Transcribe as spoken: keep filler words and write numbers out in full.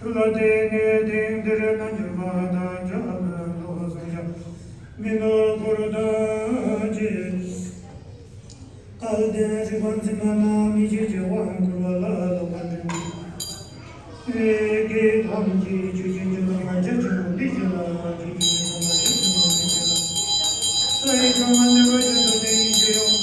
ཐུགས་ལ་བརྟེན་ནས་དེང་འདིར་རྣལ་འབྱོར་པ་དང་བཅས་པ་ལ་གསུང་བཤད་མི་ནོར་འཁོར་དང་བཅས། སྐལ་ལྡན་རིག་པ་འཛིན་པ་རྣམས་མི་ཕྱེད་ཀྱི་དབང་བསྐུར་བ་ལ་སློབ་པར་འདྲེན། ཡི་གེ་ཐམས་ཅད་ཆོས་ཀྱི་འབྱུང་བ་རྒྱ་ཆེན་པོ་འདི་ཞེས་ལ་ཆོས་ཀྱི་འབྱུང་བ་རྒྱ་ཆེན་པོ་འདི་ཞེས་ལ། ས་ཡི་ཁམས་མ་ནས་པ་ཞིག་ཏུ་དེ་ཡི་ཆོས་ཡང་